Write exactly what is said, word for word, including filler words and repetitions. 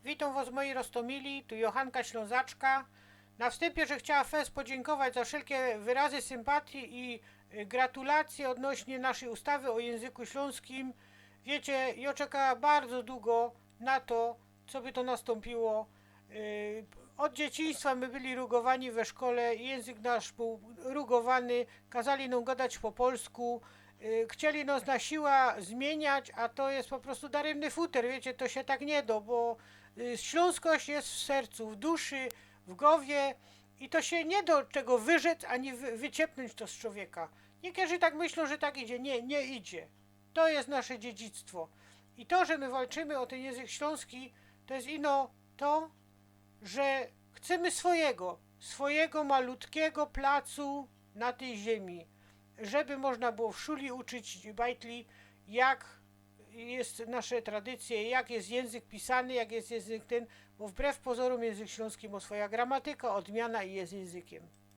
Witōm wos, moji roztōmili, tu Johanka Ślōnzaczka. Na wstympie żech chciała fest podziynkować za wszelkie wyrazy sympatii i y, gratulacje ôdnośnie naszyj ustawy ô jynzyku ślōnskim. Wiycie, jo czekała bardzo dugo na to, co by to nastōmpiło. Y, ôd dzieciństwa my byli rugowani we szkole, jynzyk nasz bōł rugowany, kazali nōm gadać po polsku, y, chcieli nōm na siła zmiyniać, a to je po prostu darymny futer, wiycie, to sie tak niy do, bo y, ślōnskość je w sercu, w duszy, w gowie i to sie niy do tego wyrzec ani wy-, wyciepnōńć to z czowieka. Niykere tak myślōm, że tak idzie. Niy, niy idzie. To je nasze dziedzictwo. I to, że my walczymy ô tyn jynzyk ślōnski, to je ino to, że chcymy swojigo, swojigo malutkigo placu na tyj ziymi, żeby można było w szuli uczyć bajtli, jak je nasze tradycje, jak je jynzyk pisany, jak je jynzyk tyn, bo wbrew pozōrōm jynzyk ślōnski mŏ swoja gramatyka, ôdmiana i je jynzykiym.